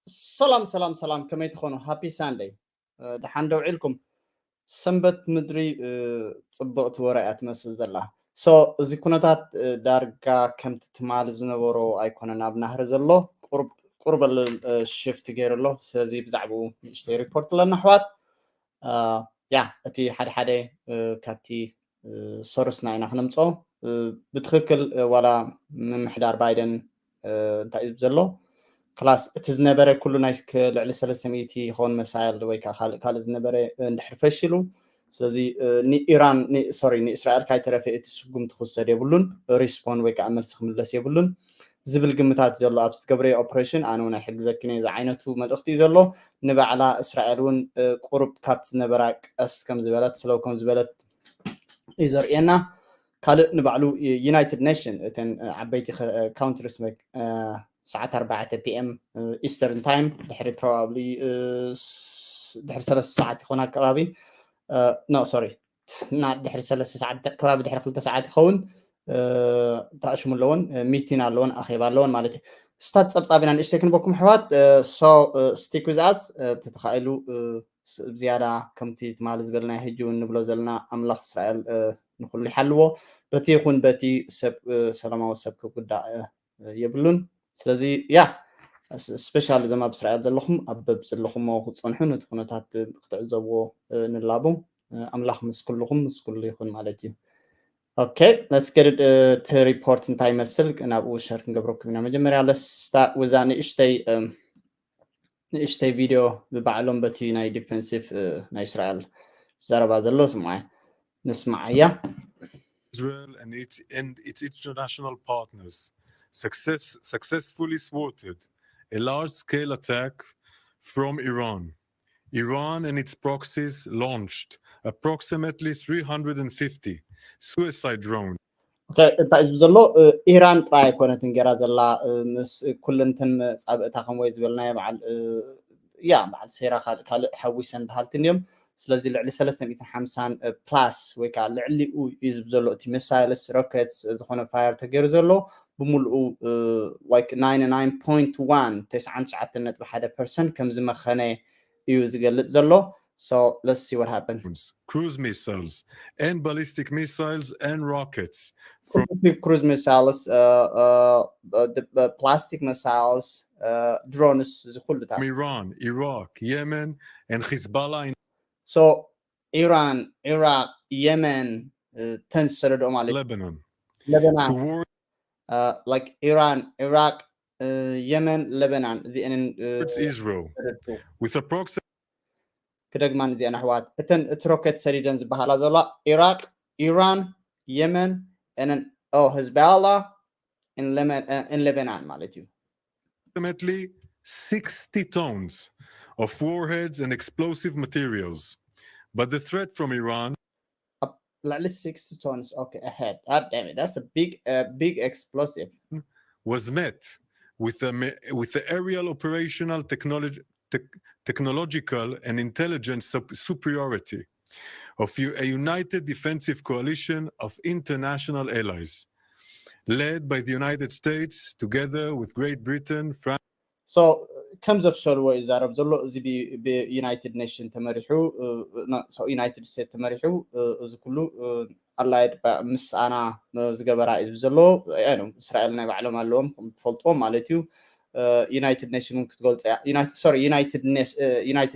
ሰላም ሰላም ሰላም፣ ከመይ ትኾኑ? ሃፒ ሳንደይ። ደሓን ደው ኢልኩም? ሰንበት ምድሪ ጽብቕቲ ወረ እያ ትመስል ዘላ። ሶ እዚ ኩነታት ዳርጋ ከምቲ ትማሊ ዝነበሮ ኣይኮነን ኣብ ናህሪ ዘሎ፣ ቁርብ ቁርብ ሽፍት ገይሩ ኣሎ። ስለዚ ብዛዕባኡ ንእሽተይ ሪፖርት ኣለና ኣሕዋት። ያ እቲ ሓደ ሓደ ካብቲ ሶርስና ኢና ክነምፅኦ። ብትክክል ዋላ ምምሕዳር ባይደን እንታይ እዩ ዘሎ ክላስ እቲ ዝነበረ ኩሉ ናይ ልዕሊ ሰለስተ ሚእቲ ይኸውን መሳይል ወይ ከዓ ካልእ ካልእ ዝነበረ እንድሕር ፈሽሉ፣ ስለዚ ንኢራን ሶሪ ንእስራኤል ካይተረፈ እቲ ስጉምቲ ክውሰድ የብሉን፣ ሪስፖን ወይ ከዓ መልሲ ክምለስ የብሉን ዝብል ግምታት ዘሎ ኣብ ዝገብረዮ ኦፕሬሽን ኣነ እውን ኣይሕግዘክን እየ ዝዓይነቱ መልእክቲ እዩ ዘሎ። ንባዕላ እስራኤል እውን ቁሩብ ካብቲ ዝነበራ ቀስ ከም ዝበለት ስለው ከም ዝበለት እዩ ዘርእየና። ካልእ ንባዕሉ ዩናይትድ ኔሽን እተን ዓበይቲ ካውንትሪስ ሰዓት ኣርባዕተ ፒኤም ኢስተርን ታይም ድሕሪ ፕሮባብሊ ድሕሪ ሰለስተ ሰዓት ይኾን ኣከባቢ ኖ ሶሪ እና ድሕሪ ሰለስተ ሰዓት ከባቢ ድሕሪ ክልተ ሰዓት ይኸውን ተኣሽሙ ኣለዎን ሚቲን ኣለዎን ኣኼባ ኣለዎን ማለት እዩ። ስታት ጸብጻብ ኢና ንእሽተይ ክንበኩም ኣሕዋት። So stick with us። ተተኻኢሉ ዝያዳ ከምቲ ትማሊ ዝበልናዮ ሕጂ እውን ንብሎ ዘለና ኣምላኽ እስራኤል ንኩሉ ይሓልዎ። በቲ ይኹን በቲ ሰብ ሰላማዊ ሰብ ክጉዳእ የብሉን። ስለዚ ያ ስፔሻሊ እዞም ኣብ እስራኤል ዘለኹም ኣብ በብ ዘለኹሞ ክትፀንሑ ነቲ ኩነታት ክትዕዘብዎ ንላቦ። ኣምላኽ ምስ ኩልኹም ምስ ኩሉ ይኹን ማለት እዩ። Okay, let's get it. እቲ ሪፖርት እንታይ ይመስል ናብኡ ሸር ክንገብረኩም ኢና። መጀመርያ let's start with ንእሽተይ ንእሽተይ ቪድዮ ብባዕሎም በቲ ናይ ዲፌንሲቭ ናይ እስራኤል ዘረባ ዘሎ ስምዓይ ንስምዓያ። Israel and its, and its international partners success, successfully thwarted a large-scale attack from Iran. Iran and its proxies launched approximately three hundred fifty suicide drones. እንታይ ዝብ ዘሎ ኢራን ጥራይ ኣይኮነትን ገይራ ዘላ ምስ ኩለንተን መፃብእታ ከም ወይ ዝበልናዮ በዓል ያ በዓል ሴራ ካልእ ሓዊሰን በሃልቲ እንዲዮም። ስለዚ ልዕሊ ሰለስተ ሚእትን ሓምሳን ፕላስ ወይ ከዓ ልዕሊኡ እዩ ዝብ ዘሎ እቲ ሚሳይልስ ሮኬትስ ዝኾነ ፋየር ተገይሩ ዘሎ ብምልኡ like ninety-nine point one ተስዓን ትሽዓተን ነጥቢ ሓደ ፐርሰንት ከም ዝመኸነ እዩ ዝገልጽ ዘሎ። So let's see what happens. Cruise missiles and ballistic missiles and rockets. From cruise missiles, uh, uh, uh, the, uh, plastic missiles, uh, drones, Iran, Iraq, Yemen, and Hezbollah. In so Iran, Iraq, Yemen, uh, ten ማለት Lebanon. Lebanon. Toward uh, like Iran, Iraq, uh, Yemen, Lebanon. The, uh, Israel. With approximately ክደግማ እዚኣን ኣሕዋት እተን እቲ ሮኬት ሰዲደን ዝበሃላ ዘላ ኢራቅ፣ ኢራን፣ የመን፣ ኦ ህዝባላ፣ ን ሌበናን ማለት እዩ። Approximately sixty tons of warheads and explosive materials. But the threat from Iran ልዕሊ sixty tons okay ahead. God damn it, that's a big, uh, big explosive. Was met with a, with the aerial operational technology, te technological and intelligence superiority of a united defensive coalition of international allies, led by the United States, together with Great Britain, France. So ከም ዘፍሸልዎ ይዛረብ ዘሎ እዚ ብዩናይትድ ኔሽን ተመሪሑ ዩናይትድ ስቴትስ ተመሪሑ እዚ ኩሉ ኣላይድ ምስኣና ዝገበራ እዩ ዘሎ። እስራኤል ናይ ባዕሎም ኣለዎም ትፈልጥዎም ማለት እዩ። ዩናይትድ ኔሽን እውን ክትገልፀ እያ ሶሪ ዩናይትድ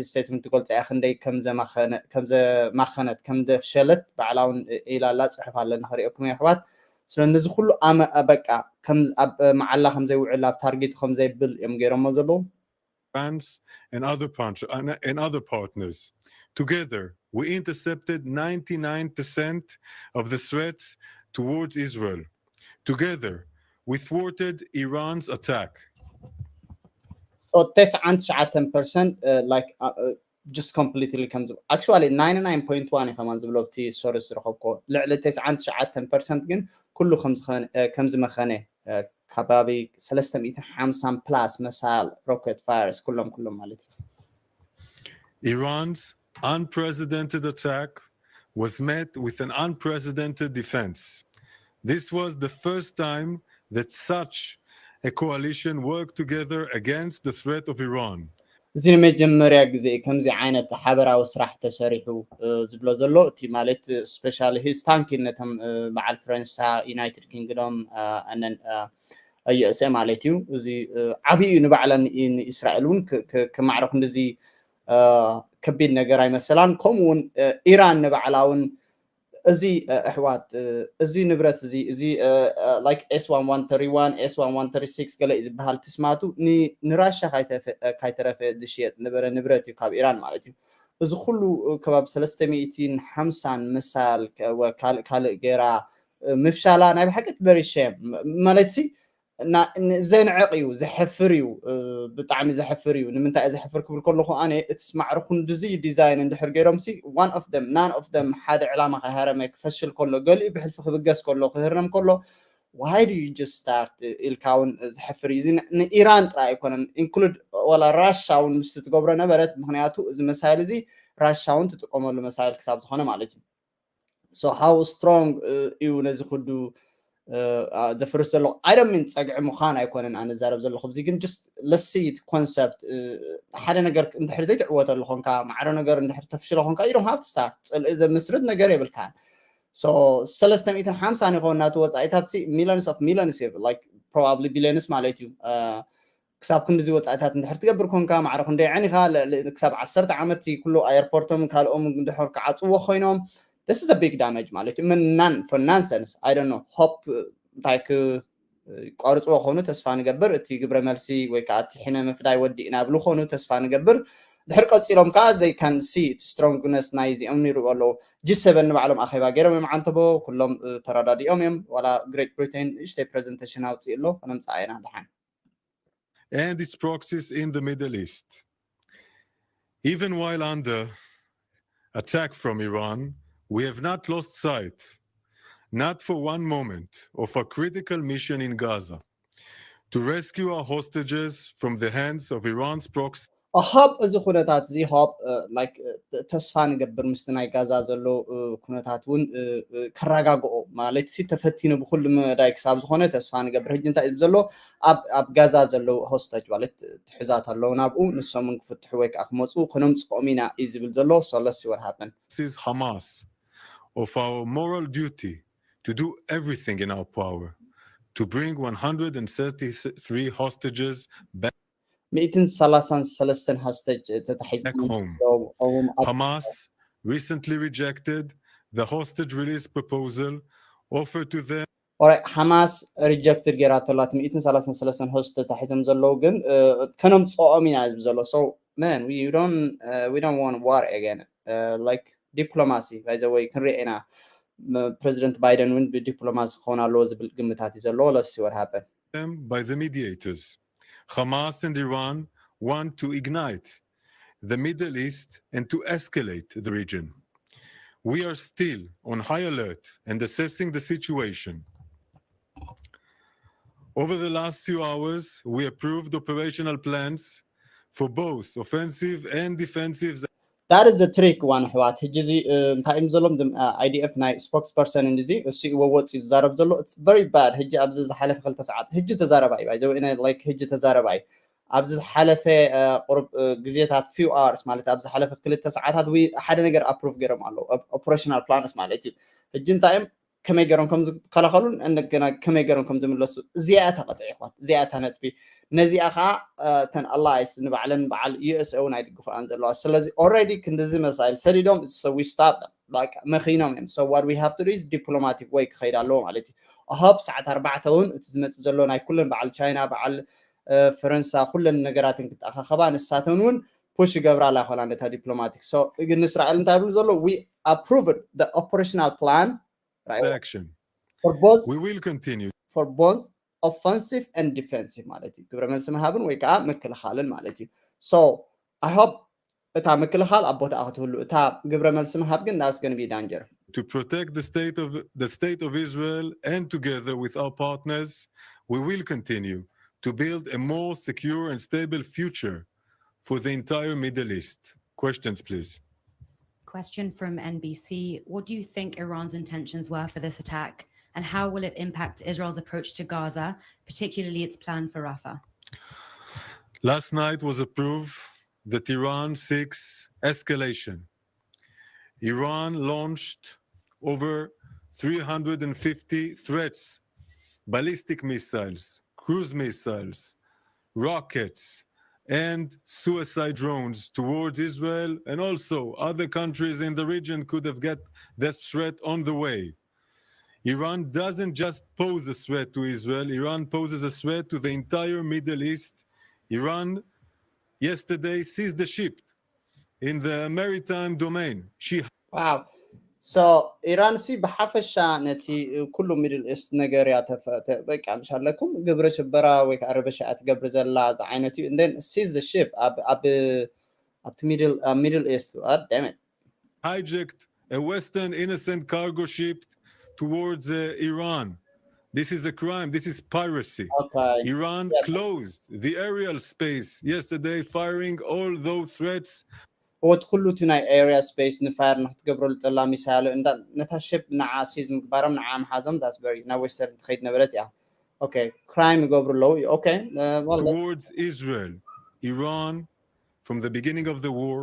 ስቴትስ እውን ትገልፀ እያ ክንደይ ከምዘማኸነት ከምዘፍሸለት ባዕላ እውን ኢላ ኣላ ፅሑፍ ኣለና ክሪኦኩም ኣሕዋት። ስለ ነዚ ኩሉ በቃ ኣብ መዓላ ከምዘይውዕል ኣብ ታርጌቱ ከምዘይብል እዮም ገይሮሞ ዘለዉ። France and other, and other partners. Together, we intercepted ninety-nine percent of the threats towards Israel. Together, we thwarted Iran's attack. ተስዓን ትሽዓተን ፐርሰንት like just completely ከም actually ninety-nine point one እዩ ከማን ዝብሎ ኣብቲ ሶርስ ዝረኸብኮ ልዕሊ ተስዓን ትሽዓተን ፐርሰንት ግን ኩሉ ከምዝመኸነ ከባቢ ሰለስተ ሚእትን ሓምሳን plus missile rocket fires ኩሎም ኩሎም ማለት እዩ። Iran's unprecedented attack was met with an unprecedented defense. This was the first time that such a coalition work together against the threat of Iran. እዚ ንመጀመርያ ግዜ ከምዚ ዓይነት ሓበራዊ ስራሕ ተሰሪሑ ዝብሎ ዘሎ እቲ ማለት specially his thank you ነቶም በዓል ፈረንሳ፣ ዩናይትድ ኪንግዶም፣ ዩኤስኤ ማለት እዩ። እዚ ዓብይ እዩ ንባዕለን ንእስራኤል እውን ክማዕረ ክንድዚ ከቢድ ነገር ኣይመሰላን። ከምኡ እውን ኢራን ንባዕላ እውን እዚ ኣሕዋት እዚ ንብረት እዚ እዚ like S one one thirty-one, S one one thirty-six ገለ እዩ ዝበሃል ትስማቱ ንራሻ ካይተረፈ ዝሽየጥ ነበረ ንብረት እዩ ካብ ኢራን ማለት እዩ። እዚ ኩሉ ከባቢ ሰለስተ ሚእትን ሓምሳን መሳል ካልእ ገይራ ምፍሻላ ናይ ብሓቂ very shame ማለት ሲ ዘንዕቕ እዩ፣ ዘሕፍር እዩ፣ ብጣዕሚ ዘሕፍር እዩ። ንምንታይ ዘሕፍር ክብል ከለኹ ኣነ እቲ ስማዕሪ ክንድዚ ዲዛይን እንድሕር ገይሮም ሲ one of them none of them ሓደ ዕላማ ከይሃረመ ክፈሽል ከሎ ገሊኡ ብሕልፊ ክብገስ ከሎ ክህረም ከሎ why do you just start ኢልካ እውን ዘሕፍር እዩ። እዚ ንኢራን ጥራይ ኣይኮነን include ዋላ ራሻ እውን ምስቲ ትገብሮ ነበረት። ምክንያቱ እዚ መሳይል እዚ ራሻ እውን ትጥቀመሉ መሳይል ክሳብ ዝኾነ ማለት እዩ። So how strong እዩ ነዚ ኩዱ ዘፍርስ ዘሎ? I don't mean ጸግዒ ምዃን ኣይኮነን ኣነ ዛረብ ዘለኹ። እዚ ግን just let's see concept ሓደ ነገር እንድሕር ዘይትዕወተሉ ኾንካ ማዕረ ነገር እንድሕር ተፍሽሎ ኾንካ you don't have to start ጽልኢ ዘምስርት ነገር የብልካን። So ሰለስተ ሚእትን ሓምሳን ይኸውን ናቱ ወጻኢታት ሲ millions of millions like probably billions ማለት እዩ። ክሳብ ክንድዚ ወፃኢታት እንድሕር ትገብር ኮንካ ማዕረ ክንደይ ዕኒኻ ክሳብ ዓሰርተ ዓመት ኩሉ ኣየርፖርቶም ካልኦም እንድሕር ክዓፅዎ ኮይኖም this is big damage ማለት እዩ። ምናን for nonsense I don't know hope እንታይ ክቋርፅዎ ከኑ ተስፋ ንገብር። እቲ ግብረ መልሲ ወይ ከዓ እቲ ሕነ ምፍዳይ ወዲእና ብሉ ከኑ ተስፋ ንገብር። ድሕር ቀፂሎም ከዓ they can see እቲ strongness ናይ እዚኦም ይርኡ ኣለዉ። ጂ ሰቨን ንባዕሎም ኣኼባ ገይሮም እዮም ዓንተቦ ኩሎም ተረዳዲኦም እዮም። ዋላ ግሬት ብሪቴን ንእሽተይ ፕሬዘንቴሽን ኣውፅእ ኣሎ ከነምፅኣ ኢና ድሓን and its proxies in the Middle East. Even while under attack from Iran, we have not lost sight, not for one moment, of our critical mission in Gaza to rescue our hostages from the hands of Iran's proxies. ሆፕ እዚ ኩነታት እዚ ሆፕ ተስፋ ንገብር ምስቲ ናይ ጋዛ ዘሎ ኩነታት እውን ክረጋግኦ ማለት ሲ ተፈቲኑ ብኩሉ መዳይ ክሳብ ዝኾነ ተስፋ ንገብር። ሕጂ እንታይ እዩ ዘሎ ኣብ ጋዛ ዘለዉ ሆስታጅ ማለት ትሕዛት ኣለዉ ናብኡ ንሶምን ክፍትሑ ወይ ከዓ ክመፁ ክነምፅኦም ኢና እዩ ዝብል ዘሎ። So let's see what happen. Hamas of our moral duty to do everything in our power to bring one hundred thirty-three hostages back ሚእትን ሰላሳን ሰለስተን ሆስታጅ ተታሒዞም Hamas recently rejected the hostage release proposal offered to them. ሓማስ ሪጀክትድ ገይራቶ ኣላ። ሚእትን ሰላሳን ሰለስተን ሆስታጅ ተታሒዞም ዘለዉ ግን ከነምፅኦም ኢና ዝብል ዘሎ። So man we don't we don't want war again like diplomacy by the way ክንሪኦ ኢና። ፕሬዚደንት ባይደን እውን ብዲፕሎማሲ ክኸውን ኣለዎ ዝብል ግምታት እዩ ዘለዎ። Let's see what happen. By the mediators. Hamas and Iran want to ignite the Middle East and to escalate the region. We are still on high alert and assessing the situation. Over the last few hours, we approved operational plans for both offensive and defensive. That is the trick ዋን ኣሕዋት። ሕጂ እዚ እንታይ እዮም ዘሎም እዞም IDF ናይ ስፖክስ ፐርሰን እዚ እሱ ወፂኡ ዝዛረብ ዘሎ it's very bad። ሕጂ ኣብዚ ዝሓለፈ ክልተ ሰዓት ሕጂ ተዛረባ እዩ like ሕጂ ተዛረባ እዩ ኣብዚ ዝሓለፈ ቁሩብ ግዜታት few hours ማለት ኣብ ዝሓለፈ ክልተ ሰዓታት ሓደ ነገር ኣፕሩቭ ገይሮም ኣለዉ። ኦፕሬሽናል ፕላንስ ማለት እዩ። ሕጂ እንታይ እዮም ከመይ ገይሮም ከም ዝከላኸሉን እንደገና ከመይ ገይሮም ከም ዝምለሱ እዚኣ እታ ቅጥዒ ይኳት እዚኣ እታ ነጥቢ። ነዚኣ ከዓ ተን ኣላይስ ንባዕለን በዓል USA እውን ኣይድግፍኣን ዘለዋ። ስለዚ already ክንድዚ መሳይል ሰዲዶም we stop them መኺኖም እዮም። So what we have to do is diplomatic way ክኸይድ ኣለዎ ማለት እዩ። ሆፕ ሰዓት ኣርባዕተ እውን እቲ ዝመፅእ ዘሎ ናይ ኩለን በዓል ቻይና በዓል ፈረንሳ ኩለን ነገራትን ክተኣኻኸባ ንሳተን እውን ፑሽ ይገብራ ኣላ ይኮና ነታ ዲፕሎማቲክ። So ግን እስራኤል እንታይ ብሉ ዘሎ we approved the operational plan action. For both We will continue. For both offensive and defensive ማለት እዩ። ግብረ መልሲ ምሃብን ወይ ከዓ ምክልኻልን ማለት እዩ። So I hope እታ ምክልኻል ኣብ ቦታኣ ክትህሉ እታ ግብረ መልሲ ምሃብ ግን that's gonna be danger. To protect the state of the state of Israel and together with our partners, we will continue to build a more secure and stable future for the entire Middle East. Questions, please. Question from NBC. What do you think Iran's intentions were for this attack? And how will it impact Israel's approach to Gaza, particularly its plan for Rafah? Last night was a proof that Iran seeks escalation. Iran launched over three hundred fifty threats, ballistic missiles, cruise missiles, rockets, and suicide drones towards Israel, and also other countries in the region could have got death threat on the way. Iran doesn't just pose a threat to Israel, Iran poses a threat to the entire Middle East. Iran yesterday seized the ship in the maritime domain. She Wow. So ኢራን ሲ ብሓፈሻ ነቲ ኩሉ ሚድል ኢስት ነገር እያ ተፈ- ተ- በቃ ምሽ ኣለኩም ግብረ ሽበራ ወይ ከዓ ረበሻ እያ ትገብር ዘላ ዝዓይነት እዩ። And then seize the ship ኣብ ኣብ ኣብቲ ሚድል ሚድል ኢስት ደመት hijacked a Western innocent cargo ship towards uh, Iran. This is a crime. This is piracy. Okay. Iran Yeah. Closed the aerial space yesterday, firing all those threats. ወት ኩሉ እቲ ናይ ኤሪያ ስፔስ ንፋየር ንክትገብረሉ ጠላ ሚሳይል እንዳ ነታ ሽፕ ንዓ ሲዝ ምግባሮም ንዓ ምሓዞም that's very ናብ ዌስተርን ትኸይድ ነበረት እያ። Okay. ክራይም ይገብሩ ኣለዉ። Okay. Uh, well, that's- Towards Israel. Iran, from the beginning of the war,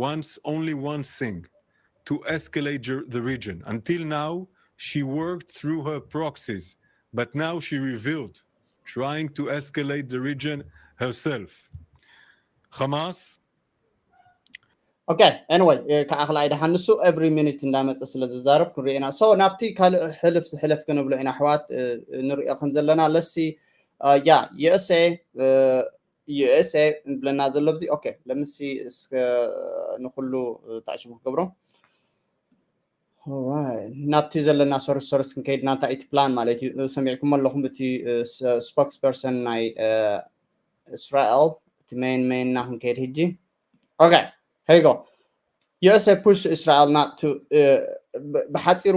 wants only one thing: to escalate jer- the region. Until now, she worked through her proxies, but now she revealed trying to escalate the region herself. Hamas Okay. Anyway, ከኣኽላ ኣይደሓን ንሱ every minute እንዳመፀ ስለ ዝዛረብ ክንሪኦ ኢና። So ናብቲ ካልእ ሕልፍ ዝሕልፍ ክንብሎ ኢና ኣሕዋት ንሪኦ ከም ዘለና ለሲ ያ USA USA ብለና ዘሎ ዚ okay ለምሲ እስከ ንኩሉ ታዕሽሙ ክገብሮ ናብቲ ዘለና ሶርስ ሶርስ ክንከይድ ናታ እቲ ፕላን ማለት እዩ። ሰሚዕኩም ኣለኹም እቲ ስፖክስ ፐርሰን ናይ እስራኤል እቲ ሜን ሜን እና ክንከይድ ህጂ okay here you go USA push Israel not to ብሓፂሩ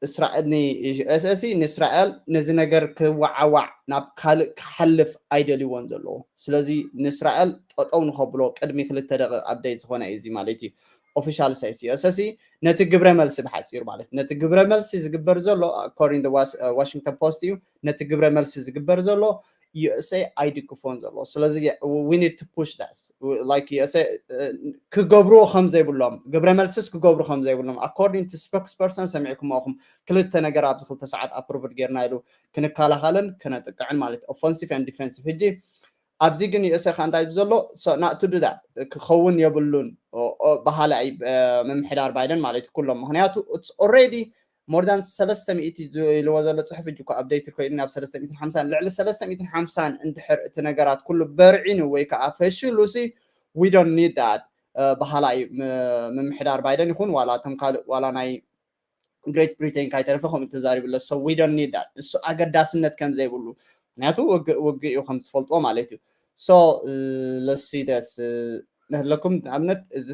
እስራኤል ንእስሲ ንእስራኤል ነዚ ነገር ክወዓዋዕ ናብ ካልእ ክሓልፍ ኣይደልይዎን ዘለዎ። ስለዚ ንእስራኤል ጠጠው ንኸብሎ ቅድሚ ክልተ ደቂቕ ኣፕደይት ዝኾነ እዩ እዚ ማለት እዩ። ኦፊሻል ሳይስ ዩኤስሲ ነቲ ግብረ መልሲ ብሓፂሩ ማለት ነቲ ግብረ መልሲ ዝግበር ዘሎ according ዋሽንግተን ፖስት እዩ። ነቲ ግብረ መልሲ ዝግበር ዘሎ USA ኣይድግፎን ዘሎ። ስለዚ we need to push this like USA ክገብርዎ ከም ዘይብሎም ግብረ መልስስ ክገብሩ ከም ዘይብሎም according to spokesperson ሰሚዕኩሞ ኢኹም። ክልተ ነገር ኣብዚ ክልተ ሰዓት ኣፕሩቭድ ጌርና ኢሉ ክንከላኸልን ክነጥቅዕን ማለት offensive and defensive ሕጂ ኣብዚ ግን USA ከ እንታይ ዘሎ not to do that ክኸውን የብሉን በሃላይ ምምሕዳር ባይደን ማለት ኩሎም ምክንያቱ it's already more than ሰለስተ ሚእቲ ኢልዎ ዘሎ ፅሑፍ እኮ ኣፕደይት ኮይኑ ናብ ሰለስተ ሚእትን ሓምሳን ልዕሊ ሰለስተ ሚእትን ሓምሳን እንድሕር እቲ ነገራት ኩሉ በርዒኑ ወይ ከዓ ፈሽሉ ሲ we don't need that በሃላይ ምምሕዳር ባይደን ይኹን ዋላ እቶም ካልእ ዋላ ናይ ግሬት ብሪቴን ካይተረፈ ከምኡ ተዛሪቡ ኣሎ so we don't need that እሱ ኣገዳስነት ከም ዘይብሉ ምክንያቱ ውግእ ውግእ እዩ ከም ትፈልጥዎ ማለት እዩ so let's see this ንህለኩም ንኣብነት እዚ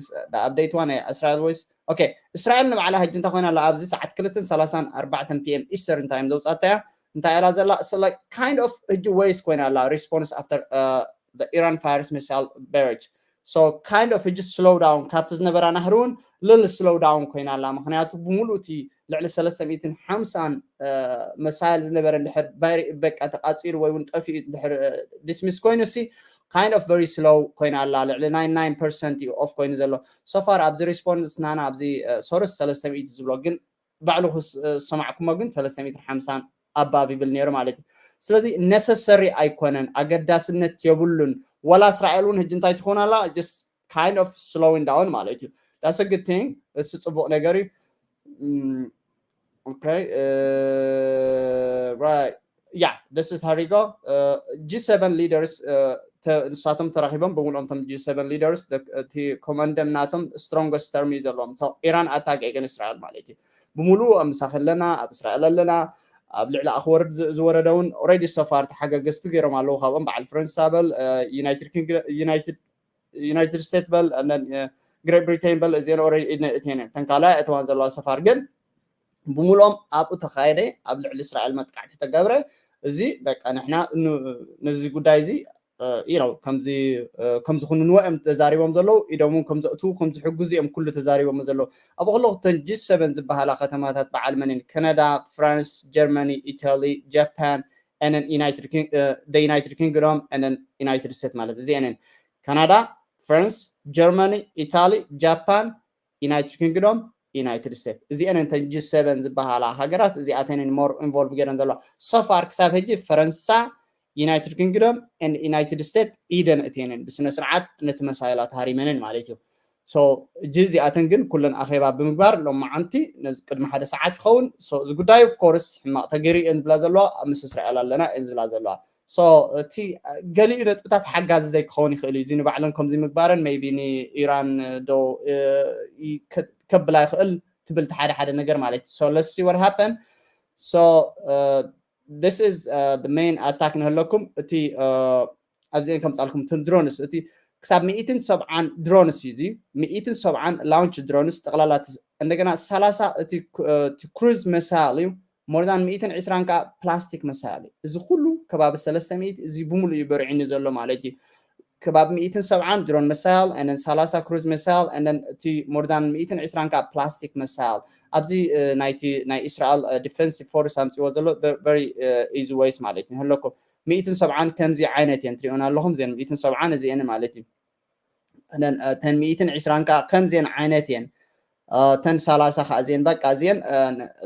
ኣፕደይት ዋ ናይ እስራኤል ወይስ okay እስራኤል ንባዕላ ሕጂ እንታይ ኮይና ኣላ ኣብዚ ሰዓት ክልተን ሰላሳን ኣርባዕተን ፒኤም ኢስተርን ታይም ዘውፃታ እያ እንታይ ኣላ ዘላ like kind of ሕጂ ወይስ ኮይና ኣላ response after Iran fires missile barrage so kind of ሕጂ slow down ካብቲ ዝነበራ ናህሪ እውን ልል slow down ኮይና ኣላ ምክንያቱ ብምሉእ እቲ ልዕሊ ሰለስተ ሚእትን ሓምሳን መሳይል ዝነበረ እንድሕር በቃ ተቃፂሩ ወይ እውን ጠፊኡ እንድሕር ዲስሚስ ኮይኑ ሲ kind of very slow ኮይና ኣላ ልዕሊ ናይ ናይን ፐርሰንት እዩ ኦፍ ኮይኑ ዘሎ so far ኣብዚ ሪስፖንስ ናና ኣብዚ ሶርስ ሰለስተ ሚእቲ ዝብሎ ግን ባዕሉ ዝሰማዕኩሞ ግን ሰለስተ ሚእትን ሓምሳን ኣባብ ይብል ነይሩ ማለት እዩ ስለዚ ነሰሰሪ ኣይኮነን ኣገዳስነት የብሉን ወላ እስራኤል እውን ሕጂ እንታይ ትኾን ኣላ just kind of slowing down ማለት እዩ that's a good thing እሱ ፅቡቅ ነገር እዩ okay right yeah this is how we go G seven leaders ንሳቶም ተራኺቦም ብምሉኦም ቶም G seven leaders እቲ ኮመንደም ናቶም strongest term እዩ ዘለዎም ኢራን ኣታክ ኤገን እስራኤል ማለት እዩ ብምሉእ ምሳኺ ኣለና ኣብ እስራኤል ኣለና ኣብ ልዕሊ ኣኽወርድ ዝወረደ እውን already so far ተሓጋገዝቲ ገይሮም ኣለዉ ካብኦም በዓል ፈረንሳ በል ዩናይትድ ዩናይትድ ስቴትስ በል ግሬት ብሪቴን በል እዚአን already እተን ካልኣይ እተዋን ዘለዋ so far ግን ብምሉኦም ኣብኡ ተካየደ ኣብ ልዕሊ እስራኤል መጥቃዕቲ ተገብረ እዚ በቃ ንሕና ነዚ ጉዳይ እዚ you know ከምዚ ከምዚ ኩንንዎ እዮም ተዛሪቦም ዘለዉ። ኢዶም እውን ከም ዘእትዉ ከም ዝሕግዙ እዮም ኩሉ ተዛሪቦም ዘለዉ። ኣብ ከለኹ እተን ጂ ሰቨን ዝበሃላ ከተማታት በዓል መንን? ካናዳ፣ ፍራንስ፣ ጀርመኒ፣ ኢታሊ፣ ጃፓን፣ and then United King- uh, the United Kingdom and then United States ማለት እዚአንን ካናዳ፣ ፍራንስ፣ ጀርመኒ፣ ኢታሊ፣ ጃፓን፣ ዩናይትድ ኪንግዶም፣ ዩናይትድ ስቴትስ። እዚአን እንተን ጂ ሰቨን ዝበሃላ ሃገራት እዚኣተንን more involve ገይረን ዘለዋ። So far ክሳብ ሕጂ ፈረንሳ፣ ዩናይትድ ኪንግዶም and ዩናይትድ ስቴትስ ኢደን እትየንን ብስነ ስርዓት ነቲ መሳይላ ተሃሪመንን ማለት እዩ። So እጂ እዚኣተን ግን ኩለን ኣኼባ ብምግባር ሎማዓንቲ ነዚ ቅድሚ ሓደ ሰዓት ይኸውን። So እዚ ጉዳይ of course ሕማቕ ተገይሩ እየን ዝብላ ዘለዋ፣ ኣብ ምስ እስራኤል ኣለና እየን ዝብላ ዘለዋ። So እቲ ገሊኡ ነጥብታት ሓጋዚ ዘይክኸውን ይኽእል እዩ። እዚ ንባዕለን ከምዚ ምግባረን maybe ንኢራን ዶ ከብላ ይኽእል ትብል ሓደ ሓደ ነገር ማለት እዩ። So let's see what happen. So this is the main attack ንህለኩም። እቲ ኣብዚአን ከምፃልኩም እትን ድሮንስ እቲ ክሳብ ሚእትን ሰብዓን ድሮንስ እዩ። እዚ ሚእትን ሰብዓን ላውንች ድሮንስ ጠቕላላ እንደገና ሰላሳ እቲ ክሩዝ መሳይል እዩ። More than ሚእትን ዕስራን ከዓ ፕላስቲክ መሳይል እዩ። እዚ ኩሉ ከባቢ ሰለስተ ሚእቲ እዚ ብምሉእ እዩ በርዒኑ ዘሎ ማለት እዩ። ከባቢ ሚእትን ሰብዓን ድሮን መሳይል and ሰላሳ ክሩዝ መሳይል and እቲ more than ሚእትን ዕስራን ከዓ ፕላስቲክ መሳይል ኣብዚ ናይቲ ናይ እስራኤል ዲፌንሲቭ ፎርስ ኣምፅዎ ዘሎ very easy ways ማለት እዩ። ንህለኩም ሚእትን ሰብዓን ከምዚ ዓይነት እየን ትሪኦን ኣለኹም። እዚአን ሚእትን ሰብዓን እዚአን ማለት እዩ። እተን ሚእትን ዕስራን ከዓ ከምዚአን ዓይነት እየን። እተን ሰላሳ ከዓ እዚአን በቃ እዚአን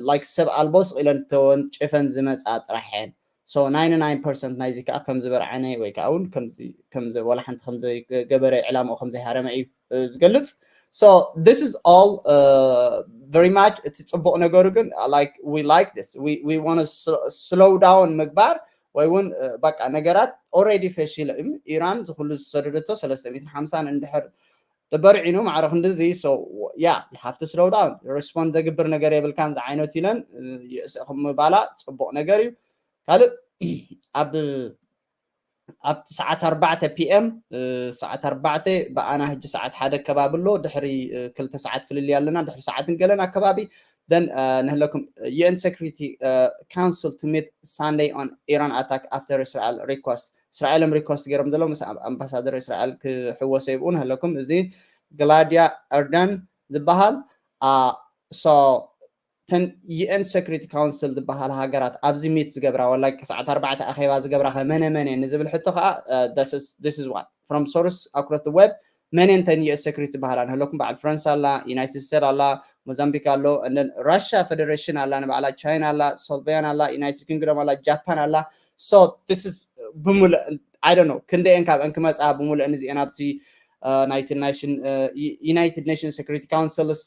like ሰብ ኣልቦ ስቕ ኢለን ተወንጭፈን ዝመፃ ጥራሕ እየን። So ናይንቲ ናይን ፐርሰንት ናይዚ ከዓ ከም ዝበርዓነ ወይ ከዓ እውን ወላ ሓንቲ ከም ዘይገበረ ዕላምኡ ከም ዘይሃረመ እዩ ዝገልፅ። So this is all very much። እቲ ፅቡቕ ነገሩ ግን like we like this we want slow down ምግባር ወይ እውን በቃ ነገራት already ፈሺለ እዩ። ኢራን ዝኩሉ ዝሰደደቶ ሰለስተ ሚእትን ሓምሳን እንድሕር ተበርዒኑ ማዕረ ክንድዚ so yeah you have to slow down። ሪስፖንድ ዘግብር ነገር የብልካን ዝዓይነቱ ኢለን ይእሰኹም ምባላ ፅቡቕ ነገር እዩ። ካልእ ኣብ ኣብቲ ሰዓት ኣርባዕተ ፒኤም ሰዓት ኣርባዕተ ብኣና ሕጂ ሰዓት ሓደ ከባቢ ኣሎ። ድሕሪ ክልተ ሰዓት ፍልልይ ኣለና። ድሕሪ ሰዓትን ገለን ኣከባቢ then ንህለኩም UN Security Council to meet Sunday on Iran attack after Israel request። እስራኤሎም ሪኮስት ገይሮም ዘለዉ ምስ ኣምባሳደር እስራኤል ክሕወሰ ይብኡ ንህለኩም። እዚ ግላድያ ኤርደን ዝበሃል so ተን UN Security Council ዝበሃል ሃገራት ኣብዚ ሚት ዝገብራ ወላ ሰዓት ኣርባዕተ ኣኼባ ዝገብራ ከ መነ መነ ንዝብል ሕቶ ከዓ this is one from source across the web መን እንተን US Security ዝበሃላ ንህለኩም በዓል ፍረንስ ኣላ፣ ዩናይትድ ስቴትስ ኣላ፣ ሞዛምቢክ ኣሎ፣ ራሽያ ፌደሬሽን ኣላ፣ ንባዕላ ቻይና ኣላ፣ ሶልቬያን ኣላ፣ ዩናይትድ ኪንግዶም ኣላ፣ ጃፓን ኣላ። So this is ብምሉእ I don't know ክንደየን ካብአን ክመፃ ብምሉእን እዚአን ኣብቲ ናይቲ ዩናይትድ ኔሽን ሴኩሪቲ ካውንስልስ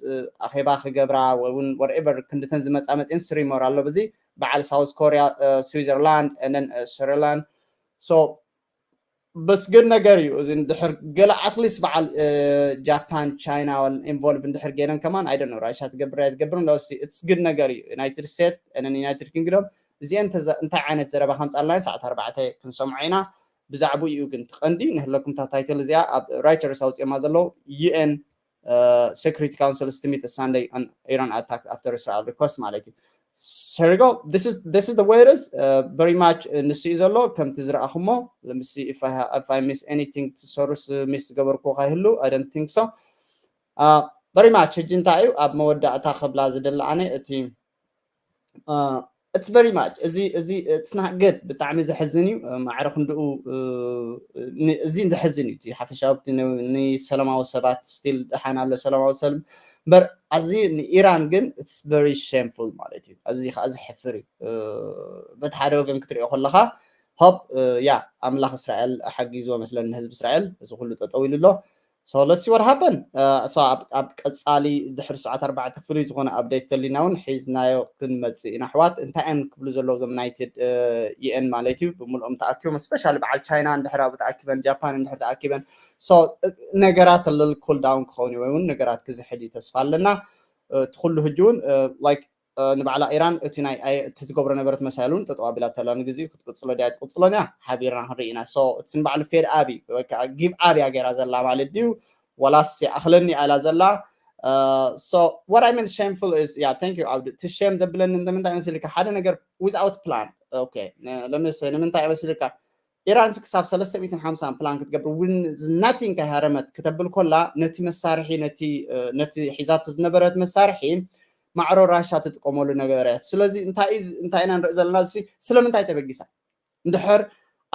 ኣኼባ ክገብራ ወይ እውን whatever ክንድተን ዝመፃ መፅን ስሪሞር ኣሎ ብዚ በዓል ሳውዝ ኮሪያ፣ ስዊዘርላንድ፣ ስሪላንድ so በስ good ነገር እዩ። እዚ ድሕር ገለ ኣትሊስት በዓል ጃፓን ቻይና ኢንቮልቭ እንድሕር ገይረን ከማን I don't know ራሻ ትገብር ኣይትገብር it's good ነገር እዩ። ዩናይትድ ስቴትስ ን ዩናይትድ ኪንግዶም እዚአን እንታይ ዓይነት ዘረባ ከምፃልና ሰዓት ኣርባዕተ ክንሰምዖ ኢና። ብዛዕባኡ እዩ ግን ትቐንዲ ንህለኩም እታ ታይትል እዚኣ ኣብ ራይተርስ ኣውፅኦማ ዘለዉ UN Security Council to meet Sunday on Iran attack after Israel request ማለት እዩ። Serigo this is this is the way it is very much ንሱ እዩ ዘሎ ከምቲ ዝረኣኹሞ። Let me see if I miss anything to source miss ዝገበርኩ ካይህሉ I don't think so። Very much ሕጂ እንታይ እዩ ኣብ መወዳእታ ክብላ ዝደሊ ኣነ እቲ it's very much እዚ እዚ it's not good ብጣዕሚ ዘሕዝን እዩ። ማዕረ ክንድኡ እዚ ዘሕዝን እዩ። እቲ ሓፈሻዊ ንሰላማዊ ሰባት ስቲል ደሓን ኣሎ ሰላማዊ ሰልፍ እምበር ኣዚ ንኢራን ግን it's very shameful ማለት እዩ። ኣዚ ከዓ ዘሕፍር እዩ። በቲ ሓደ ወገን ክትሪኦ ከለካ ሆፕ ያ ኣምላኽ እስራኤል ሓጊዝዎ መስለኒ ንህዝቢ እስራኤል እዚ ኩሉ ጠጠው ኢሉ ኣሎ። So let's see what happen። ኣብ ቀፃሊ ድሕሪ ሰዓት ኣርባዕተ ፍሉይ ዝኾነ ኣፕዴት ተሊና እውን ሒዝናዮ ክንመፅእ ኢና ኣሕዋት። እንታይ እዮም ክብሉ ዘለዉ እዞም ዩናይትድ ዩኤን ማለት እዩ ብምልኦም ተኣኪቦም ስፔሻሊ በዓል ቻይና እንድሕር ኣብኡ ተኣኪበን ጃፓን እንድሕር ተኣኪበን ነገራት ልል ኩል ዳውን ክኸውን እዩ ወይ እውን ነገራት ክዝሕል እዩ ተስፋ ኣለና። እቲ ኩሉ ሕጂ እውን ላይክ ንባዕላ ኢራን እቲ ናይ እቲ ትገብሮ ነበረት መሳይል እውን ጠጠው ኣቢላ ተላ ንግዜኡ ክትቅፅሎ ድያ ትቅፅሎን እያ ሓቢርና ክንርኢ ኢና። እቲ ንባዕሉ ፌድ ኣብ እዩ ወይ ከዓ ጊቭ ኣብ እያ ገይራ ዘላ ማለት ድዩ ወላስ ይኣኽለኒ ኣላ ዘላ። So what I mean shameful is yeah thank you ኣብዱ እቲ ሼም ዘብለኒ ንምንታይ መስልካ ሓደ ነገር without plan okay ለምሳሌ ንምንታይ መስልካ ኢራን ክሳብ ሰለስተ ሚእትን ሓምሳን ፕላን ክትገብር እውን ናቲንግ ከይሃረመት ክተብል ኮላ ነቲ መሳርሒ ነቲ ሒዛቶ ዝነበረት መሳርሒ ማዕሮ ራሻ ትጥቀመሉ ነገር እያ። ስለዚ እንታይ እንታይ ኢና ንርኢ ዘለና? ስለምንታይ ተበጊሳ? እንድሕር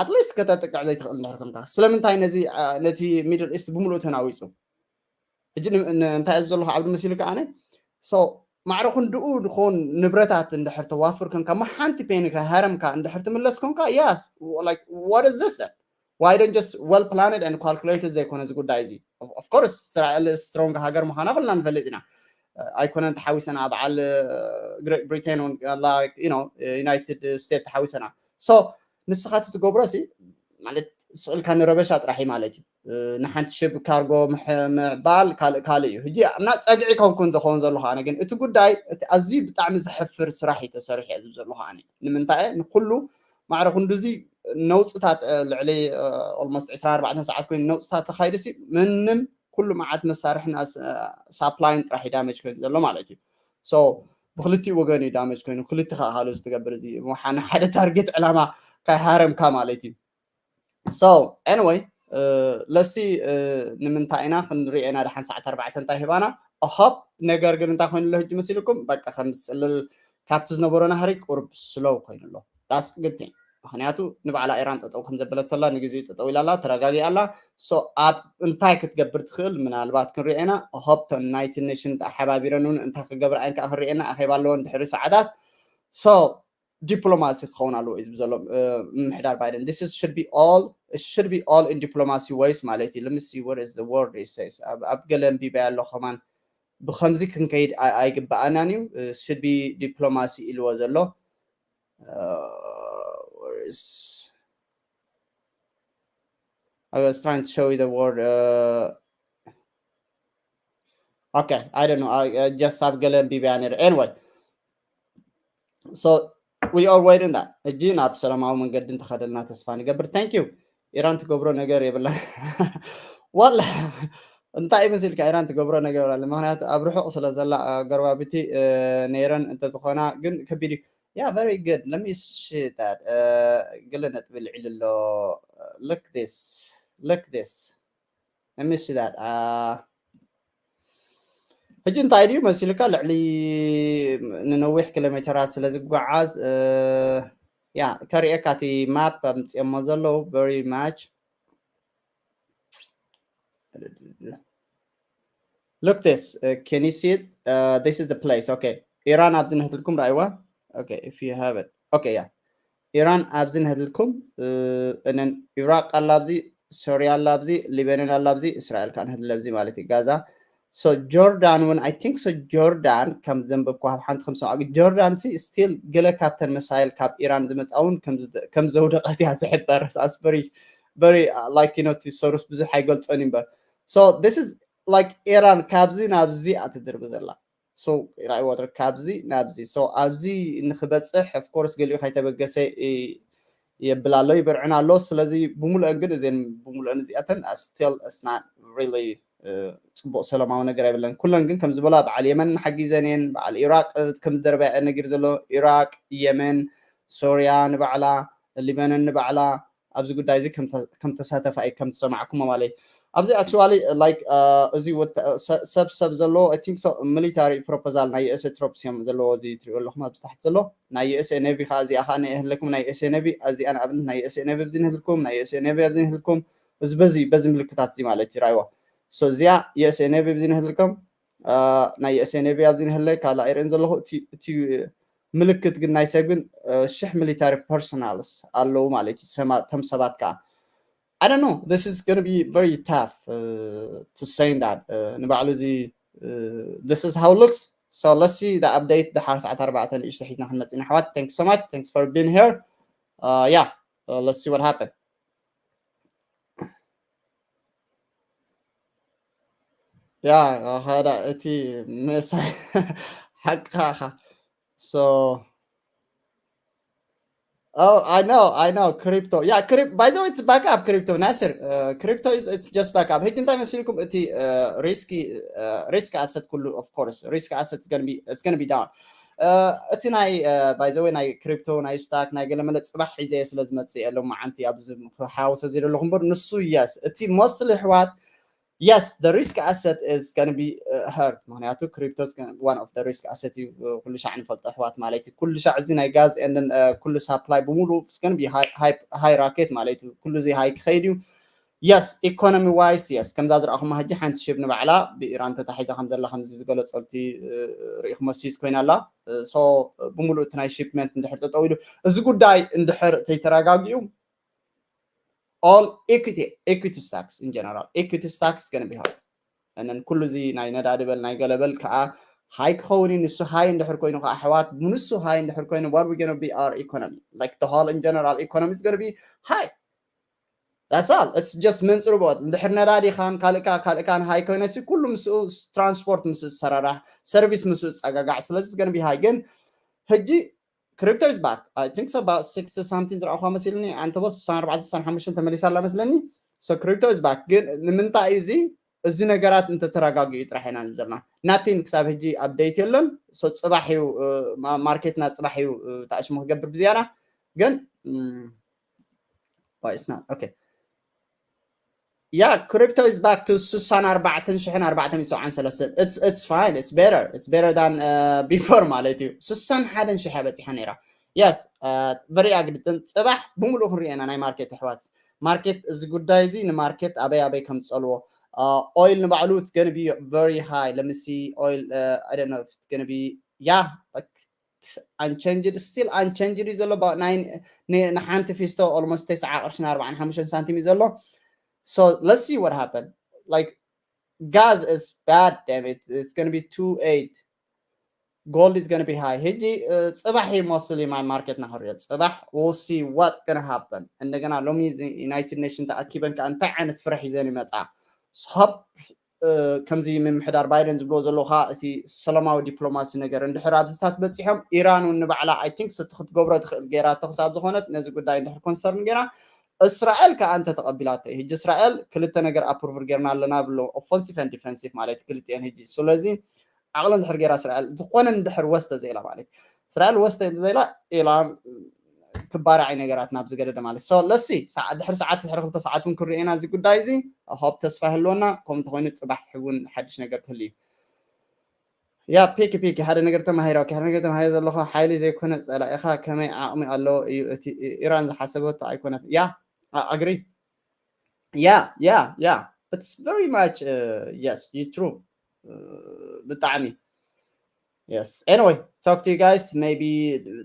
ኣትሊስት ከተጥቅዕ ዘይትኽእል እንድሕር ኮንካ ስለምንታይ ነዚ ነቲ ሚድል ኢስት ብምሉእ ተናዊፁ? ሕጂ እንታይ ኣብ ዘለኹ ዓብዲ መሲሉ ከዓነ ማዕረ ክንድኡ ንኸውን ንብረታት እንድሕር ተዋፍር ኮንካ ማ ሓንቲ ፔኒ ሃረምካ እንድሕር ትምለስ ኮንካ ያስ what is this then? Why don't just well planned and calculated ዘይኮነ እዚ ጉዳይ እዚ? Of course እስራኤል ስትሮንግ ሃገር ምዃና ኩልና ንፈልጥ ኢና። ኣይኮነን ተሓዊሰና በዓል ግሬት ብሪቴን ዩናይትድ ስቴትስ ተሓዊሰና። So ንስኻ ትትገብሮ ሲ ማለት ስቕ ኢልካ ንረበሻ ጥራሕ እዩ ማለት እዩ። ንሓንቲ ሽብ ካርጎ ምዕባል ካልእ ካልእ እዩ። ሕጂ ኣብና ፀግዒ ከንኩን ዝኸውን ዘለኹ ኣነ ግን እቲ ጉዳይ እቲ ኣዝዩ ብጣዕሚ ዘሕፍር ስራሕ እዩ ተሰሪሑ እየ ዝብ ዘለኹ ኣነ። ንምንታይ ንኩሉ ማዕረ ክንዱዚ ነውፅታት ልዕሊ ኦልሞስት ዕስራን ኣርባዕተን ሰዓት ኮይኑ ነውፅታት ተካይዱ ሲ ምንም ኩሉ መዓት መሳርሕን ሳፕላይን ጥራሕ ዳመጅ ኮይኑ ዘሎ ማለት እዩ። ብክልቲኡ ወገን እዩ ዳመጅ ኮይኑ ክልቲ ከዓ ሃሉ ዝትገብር እዚ ሓደ ታርጌት ዕላማ ካይሃረምካ ማለት እዩ። So anyway ለሲ ንምንታይ ኢና ክንሪኦ ኢና ድሓን ሰዓት ኣርባዕተ እንታይ ሂባና ሆፕ ነገር ግን እንታይ ኮይኑ ኣሎ ህጂ መሲልኩም በቃ ከም ዝፅልል ካብቲ ዝነበሮ ናህሪ ቁርብ ስሎው ኮይኑ ኣሎ። That's good thing። ምክንያቱ ንባዕላ ኢራን ጠጠው ከም ዘበለተላ ንግዜኡ ጠጠው ኢላላ ተረጋጊኣላ። So ኣብ እንታይ ክትገብር ትኽእል ምናልባት ክንሪኦ ኢና። ሆፕ ዩናይትድ ኔሽን ተሓባቢረን እውን እንታይ ክገብር ኣይን ከዓ ክንሪኦ ኢና። ኣኼባ ኣለወን ድሕሪ ሰዓታት። So ዲፕሎማሲ ክኸውን ኣለዎ እዩ ዝብል ዘሎ ምምሕዳር ባይደን። This is should be all should be all in diplomacy ways ማለት እዩ። Let me see what is the word it says ኣብ ገለ ኣንቢበያ ኣሎ ከማን ብከምዚ ክንከይድ ኣይግበኣናን እዩ። Should be diplomacy ኢልዎ ዘሎ I was trying to show you the word. Okay, I don't know. Just ኣብ ገለ ኣንቢበያ ነይረ። Anyway so we are waiting that ሕጂ ናብ ሰላማዊ መንገዲ እንተኸደልና ተስፋ ንገብር። Thank you። ኢራን ትገብሮ ነገር የብላ ዋላ እንታይ ይመስልካ? ኢራን ትገብሮ ነገር የብላ። ምክንያቱ ኣብ ርሑቕ ስለ ዘላ ጎረባብቲ ነይረን እንተዝኾና ግን ከቢድ እዩ። Yeah, very good. Let me see that. ገለ ነጥቢ ልዕል ኣሎ። Look this. Look this. Let me see that. ሕጂ እንታይ ድዩ መሲልካ ልዕሊ ንነዊሕ ኪሎ ሜተራት ስለ ዝጓዓዝ ያ ከርእየካ እቲ ማፕ ኣምፅኦሞ ዘለዉ very much Look this. Can you see it? This is the place. Okay. ኢራን ኣብዚ ንህትልኩም ራእይዋ። Okay, if you have it. Okay, yeah. ኢራን ኣብዚ ንህትልኩም እነን ኢራቅ ኣላ ኣብዚ ሶርያ ኣላ ኣብዚ ሊበነን ኣላ ኣብዚ እስራኤል ከዓ ንህትል ኣብዚ ማለት እዩ ጋዛ። So ጆርዳን እውን I think so ጆርዳን ከም ዘንበብኩ ኣብ ሓንቲ ከም ሰማዕ ጆርዳን ሲ ስቲል ገለ ካብተን መሳይል ካብ ኢራን ዝመፃ እውን ከም ዘውደቀት እያ ዝሕበር። Very like you know ሶሩስ ብዙሕ ኣይገልፆን እምበር። So this is like ኢራን ካብዚ ናብዚ እያ ትድርቢ ዘላ። So ራእይዎ ትርከብ ካብዚ ናብዚ። So ኣብዚ ንክበፅሕ of course ገሊኡ ከይተበገሰ የብል ኣሎ ይብርዕን ኣሎ። ስለዚ ብምሉአን ግን እዘን ብምሉአን እዚኣተን still it's not really ፅቡቅ ሰላማዊ ነገር ኣይብለን። ኩለን ግን ከም ዝበላ በዓል የመን ሓጊዘን እየን። በዓል ኢራቅ ከም ዝደርበያ ነጊር ዘሎ ኢራቅ፣ የመን፣ ሶርያ ንባዕላ፣ ሊበነን ንባዕላ ኣብዚ ጉዳይ እዚ ከም ተሳተፋ እዩ ከም ዝሰማዕኩሞ ማለት ኣብዚ actually like እዚ ሰብ ሰብ ዘለዎ I think so military proposal ናይ USA troops እዮም ዘለዎ እዚ ትሪኦ ኣለኹም ኣብዚ ታሕቲ ዘሎ ናይ USA navy ከዓ እዚኣ ከዓ ናይ ህለኩም ናይ USA navy እዚኣ ንኣብነት ናይ USA navy ኣብዚ ንህልኩም ናይ USA navy ኣብዚ ንህልኩም እዚ በዚ በዚ ምልክታት እዚ ማለት እዩ ራይዋ እዚኣ USA navy ኣብዚ ንህልኩም ናይ USA navy ኣብዚ ንህለ ካልእ ኣይርእን ዘለኹ እቲ ምልክት ግን ናይ ሰብ ግን ሽሕ military personnels ኣለዉ ማለት እዩ። ተም ሰባት ከዓ I don't know this is gonna be very tough to say that ንባዕሉ እዚ this is how looks so let's see the update ድሓር ሰዓት ኣርባዕተ ንእሽተ ሒዝና ክንመፅእ ኢና ኣሕዋት thanks so much thanks for being here yeah let's see what happen yeah ኸዳ እቲ ምእሳይ ሓቅኻ ኢኻ so Oh, I know, I know. Crypto. Yeah, crypto. By the way, it's back up. Crypto, Nasir. Uh, crypto is it's just back up. ሕጂ እንታይ መሲልኩም እቲ risk risk asset ኩሉ of course risk asset is gonna be it's gonna be down. እቲ ናይ ባይዘወይ ናይ ክሪፕቶ ናይ ስታክ ናይ ገለመለ ፅባሕ ሒዘ ስለ ዝመፅእ የለ መዓንቲ ኣብዚ ሓወሰ ዝደለኹ እምበር ንሱ የስ እቲ mostly ኣሕዋት yes, the risk asset is going to be uh, hurt. ምክንያቱ crypto is one of the risk asset እዩ ኩሉ ሻዕ ንፈልጦ ኣሕዋት ማለት እዩ ኩሉ ሻዕ እዚ ናይ ጋዝ and ኩሉ supply ብምሉ is going to be high rocket ማለት እዩ ኩሉ እዚ high ክኸይድ እዩ yes economy wise yes ከምዛ ዝረኣኹማ ሕጂ ሓንቲ ship ንባዕላ ብኢራን ተታሒዛ ከም ዘላ ከምዚ ዝገለፀልቲ ርኢኹሞ seize ኮይና ኣላ so ብምሉእ እቲ ናይ shipment እንድሕር ጠጠው ኢሉ እዚ ጉዳይ እንድሕር ተይተረጋጊኡ all equity equity stocks in general equity stocks going be hard and then ኩሉ እዚ ናይ ነዳዲ በል ናይ ገለበል ከዓ high ክኸውን እዩ ንሱ high እንድሕር ኮይኑ ከዓ ኣሕዋት ንሱ high እንድሕር ኮይኑ what we going be our economy like the whole in general economy is going be high that's all it's just መንፅሩ ቦት እንድሕር ነዳዲኻን ካልእካ ካልእካን high ኮይነሲ ኩሉ ምስኡ transport ምስኡ ዝሰራራሕ service ምስኡ ዝፀጋጋዕ ስለዚ going be high ግን ሕጂ crypto is back I think so about sixty something ዝረኣኹዋ መሲልኒ ኣንተቦ ስሳን ኣርባዕተ ስሳን ሓሙሽተን ተመሊሳ ኣላ መስለኒ so crypto is back ግን ንምንታይ እዩ እዚ እዚ ነገራት እንተተረጋጊኡ ጥራሕ ኢና ዘለና nothing ክሳብ ሕጂ update የለን so ፅባሕ እዩ ማርኬትና ፅባሕ እዩ ተኣሽሙ ክገብር ብዝያዳ ግን why it's not okay yeah crypto is back to ስሳን ኣርባዕተን ሽሕን ኣርባዕተን ሰብዓን ሰለስተን it's it's fine it's better it's better than uh, before ማለት እዩ ስሳን ሓደን ሽሕ በፂሓ ነይራ yes very agriትን ፅባሕ ብምሉእ ክንሪኦ ኢና ናይ ማርኬት ኣሕዋት ማርኬት እዚ ጉዳይ እዚ ንማርኬት ኣበይ ኣበይ ከም ዝፀልዎ oil ንባዕሉ it's going be very high let me see oil uh, I don't know if it's going be yeah like unchanged still unchanged እዩ ዘሎ ንሓንቲ ፊስቶ almost ተስዓ ቅርሽን ኣርባዓን ሓሙሽተን ሳንቲም እዩ ዘሎ so let's see what happen like gas is bad damn it it's going be two eight gold is going be high ሕጂ ፅባሕ mostly my market ና ክሪኦ ፅባሕ we'll see what going happen እንደገና ሎሚ ዩናይትድ ኔሽን ተኣኪበን ከዓ እንታይ ዓይነት ፍርሕ ይዘን ይመፃ ሆፕ ከምዚ ምምሕዳር ባይደን ዝብልዎ ዘለዉ ከዓ እቲ ሰላማዊ ዲፕሎማሲ ነገር እንድሕር ኣብዚታት በፂሖም ኢራን እውን ንባዕላ I think እቲ ክትገብሮ ትኽእል ገይራ ተኽሳብ ዝኾነት ነዚ ጉዳይ እንድሕር concern ገይራ እስራኤል ከዓ እንተ ተቐቢላቶ እዩ ሕጂ እስራኤል ክልተ ነገር approval ገይርና ኣለና ብሎ offensive and defensive ማለት ክልቲኤን ሕጂ ስለዚ ዓቕሊ እንድሕር ገይራ እስራኤል ዝኾነ እንድሕር ወስተ ዘይላ ማለት እስራኤል ወስተ ዘይላ ኢላ ክባራዕ ነገራት ናብ ዝገደደ ማለት so let's see ድሕሪ ሰዓት ድሕሪ ክልተ ሰዓት እውን ክሪኦ ኢና እዚ ጉዳይ እዚ ሆፕ ተስፋ ይህልወና ከምኡ እንተኮይኑ ፅባሕ እውን ሓድሽ ነገር ክህሉ እዩ ያ ፒኪ ፒኪ ሓደ ነገር ተማሂራ ሓደ ነገር ተማሂረ ዘለኹ ሓይሊ ዘይኮነ ፀላኢኻ ከመይ ዓቕሚ ኣለዎ እዩ እቲ ኢራን ዝሓሰበቶ ኣይኮነት ያ agree yeah yeah yeah it's very much uh, yes you true ብጣዕሚ yes anyway talk to you guys maybe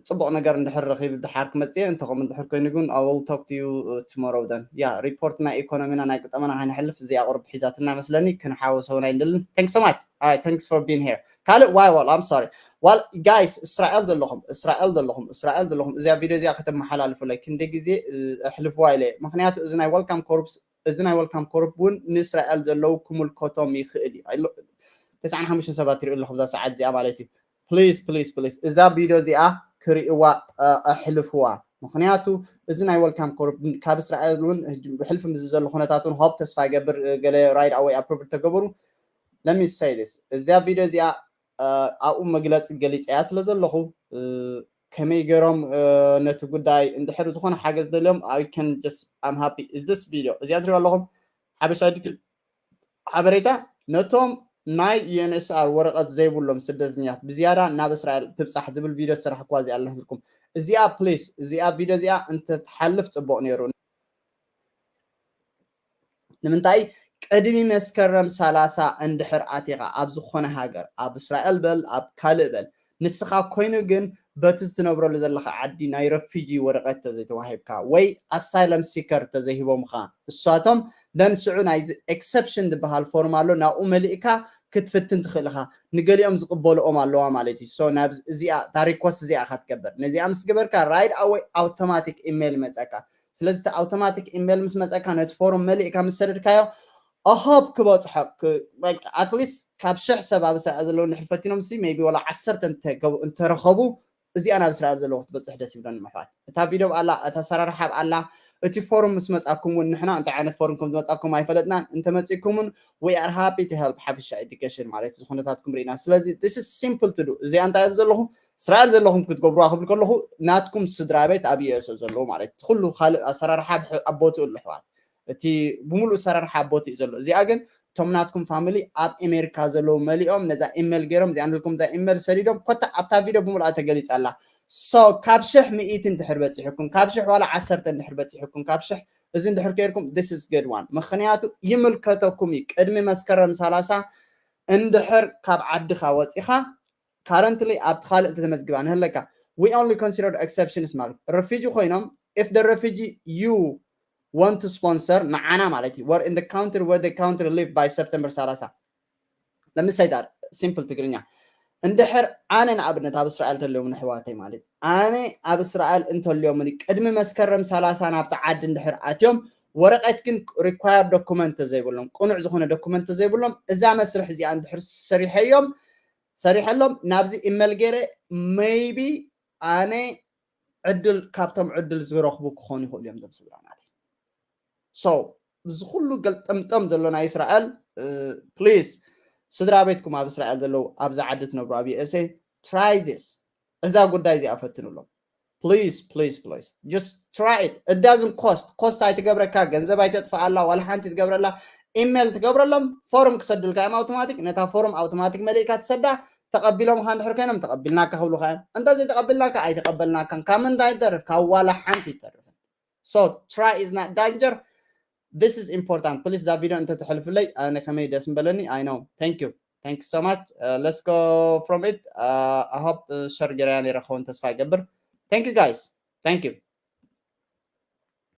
ፅቡቕ ነገር እንድሕር ረኺብ ድሓር ክመፅእ እንተኸም እንድሕር ኮይኑ ግን I will talk to you uh, tomorrow then yeah report ናይ ኢኮኖሚና ናይ ቁጠመና ከይንሕልፍ እዚኣ ቁርብ ሒዛትና መስለኒ ክንሓወሶ እውን ኣይንደልን thanks so much all right thanks for being here ካልእ why well I'm sorry well guys እስራኤል ዘለኹም እስራኤል ዘለኹም እስራኤል ዘለኹም እዚኣ ቪድዮ እዚኣ ከተመሓላልፉለይ ክንደ ግዜ ኣሕልፍዋ ኢለ ምክንያቱ እዚ ናይ welcome corps እዚ ናይ welcome corps እውን ንእስራኤል ዘለዉ ክምልከቶም ይኽእል እዩ ተስዓን ሓሙሽተን ሰባት ይርኢ ኣለኹ ብዛ ሰዓት እዚኣ ማለት እዩ please please please እዛ ቪድዮ እዚኣ ክርእዋ ኣሕልፍዋ ምክንያቱ እዚ ናይ welcome corps ካብ እስራኤል እውን ብሕልፊ ምስ ዘሎ ኩነታት እውን ሆፕ ተስፋ ይገብር ገለ right away approve ተገብሩ let me say this እዚኣ ቪድዮ እዚኣ ኣብኡ መግለፂ ገሊፀያ ስለ ዘለኹ ከመይ ገይሮም ነቲ ጉዳይ እንድሕር ዝኾነ ሓገዝ ደልዮም I can just I'm happy is this video እዚኣ ትሪኦ ኣለኹም ሓበሻ ሓበሬታ ነቶም ናይ UNHCR ወረቐት ዘይብሎም ስደተኛት ብዝያዳ ናብ እስራኤል ትብፃሕ ዝብል ቪድዮ ዝሰራሕኩዋ እዚኣ ኣለትልኩም እዚኣ please እዚኣ ቪድዮ እዚኣ እንተትሓልፍ ፅቡቕ ነይሩ ንምንታይ ቅድሚ መስከረም ሰላሳ እንድሕር ኣቲኻ ኣብ ዝኾነ ሃገር ኣብ እስራኤል በል ኣብ ካልእ በል ንስኻ ኮይኑ ግን በቲ ዝትነብረሉ ዘለኻ ዓዲ ናይ ረፊጂ ወረቐት ተዘይተዋሂብካ ወይ ኣሳይለም ሲከር ተዘይሂቦምኻ እሳቶም ደን ስዑ ናይ exception ዝበሃል ፎርም ኣሎ ናብኡ መሊእካ ክትፍትን ትኽእል ኢኻ ንገሊኦም ዝቕበልኦም ኣለዋ ማለት እዩ so ናብ እዚኣ እታ request እዚኣ ኢኻ ትገብር ነዚኣ ምስ ገበርካ right away automatic email ይመፀካ ስለዚ እቲ automatic email ምስ መፀካ ነቲ ፎርም መሊእካ ምስ ሰደድካዮ ኣሃብ ክበፅሐ at least ካብ ሽሕ ሰብ ኣብ እስራኤል ዘለዉ እንድሕር ፈቲኖም ሲ maybe ወላ ዓሰርተ እንተረኸቡ እዚኣ ናብ እስራኤል ዘለዉ ክትበፅሕ ደስ ይብለኒ ምሕዋት እታ ቪድዮ ብኣላ እታ ኣሰራርሓ ብኣላ እቲ ፎርም ምስ መጻኩም እውን ንሕና እንታይ ዓይነት ፎርም ከም ዝመጻኩም ኣይፈለጥናን። እንተመጺኩም እውን we are happy to help ሓፈሻ education ማለት እዚ ኩነታትኩም ርኢና። ስለዚ this is simple to do። እዚኣ እንታይ እዮም ዘለኹም እስራኤል ዘለኹም ክትገብሩዋ ክብል ከለኹ ናትኩም ስድራ ቤት ኣብ USA ዘለዉ ማለት እቲ ኩሉ ካልእ ኣሰራርሓ ኣብ ቦትኡ ኣሎ ኣሕዋት። እቲ ብምሉእ ኣሰራርሓ ኣብ ቦትኡ ዘሎ እዚኣ ግን እቶም ናትኩም ፋሚሊ ኣብ ኣሜሪካ ዘለዉ መሊኦም ነዛ ኢሜል ገይሮም እዚኣ ንልኩም እዛ ኢሜል ሰዲዶም ኮታ ኣብታ ቪድዮ ብምሉኣ ተገሊጻ ኣላ። So ካብ ሽሕ ሚእቲ እንድሕር በፂሕኩም ካብ ሽሕ ዋላ ዓሰርተ እንድሕር በፂሕኩም ካብ ሽሕ እዚ እንድሕር ከይርኩም this is good one ምክንያቱ ይምልከተኩም እዩ። ቅድሚ መስከረም ሰላሳ እንድሕር ካብ ዓድኻ ወፂኻ currently ኣብቲ ካልእ እንተተመዝግባ ንህለካ we only consider exceptions ማለት refugee ኮይኖም if the refugee you want to sponsor ንዓና ማለት እዩ we're in the country where the country live by September ሰላሳ ለምሳይ ዳር simple ትግርኛ እንድሕር ኣነ ንኣብነት ኣብ እስራኤል ተልዮም ንሕዋተይ ማለት ኣነ ኣብ እስራኤል እንተልዮም ቅድሚ መስከረም ሰላሳ ናብቲ ዓዲ እንድሕር ኣትዮም ወረቀት ግን required document ዘይብሎም ቅኑዕ ዝኾነ document ዘይብሎም እዛ መስርሕ እዚኣ እንድሕር ሰሪሐዮም ሰሪሐሎም ናብዚ ኢሜል ገይረ maybe ኣነ ዕድል ካብቶም ዕድል ዝረኽቡ ክኾኑ ይኽእሉ እዮም ዞም ስድራ ናተይ። So እዚ ኩሉ ገልጠምጠም ዘሎ ናይ እስራኤል please ስድራ ቤትኩም ኣብ እስራኤል ዘለዉ ኣብዚ ዓዲ ትነብሩ ኣብ USA try this እዛ ጉዳይ እዚኣ ፈትኑሎም please please please just try it it doesn't cost cost ኣይትገብረካ ገንዘብ ኣይተጥፍኣላ ዋላ ሓንቲ ትገብረላ ኢሜል ትገብረሎም ፎርም ክሰዱልካ እዮም automatic ነታ ፎርም automatic መሊእካ ትሰዳ ተቐቢሎም ካ እንድሕር ኮይኖም ተቐቢልናካ ክብሉካ እዮም እንተዘይ ተቐቢልናካ ኣይተቐበልናካን ካብ ምንታይ ይተርፍ ካብ ዋላ ሓንቲ ይተርፍን so try is not danger this is important please እዛ ቪድዮ እንተተሕልፍለይ ኣነ ከመይ ደስ ምበለኒ I know thank you thank you so much let's go from it I hope share ገይረያ ነይረ ክኸውን ተስፋ ይገብር thank you guys thank you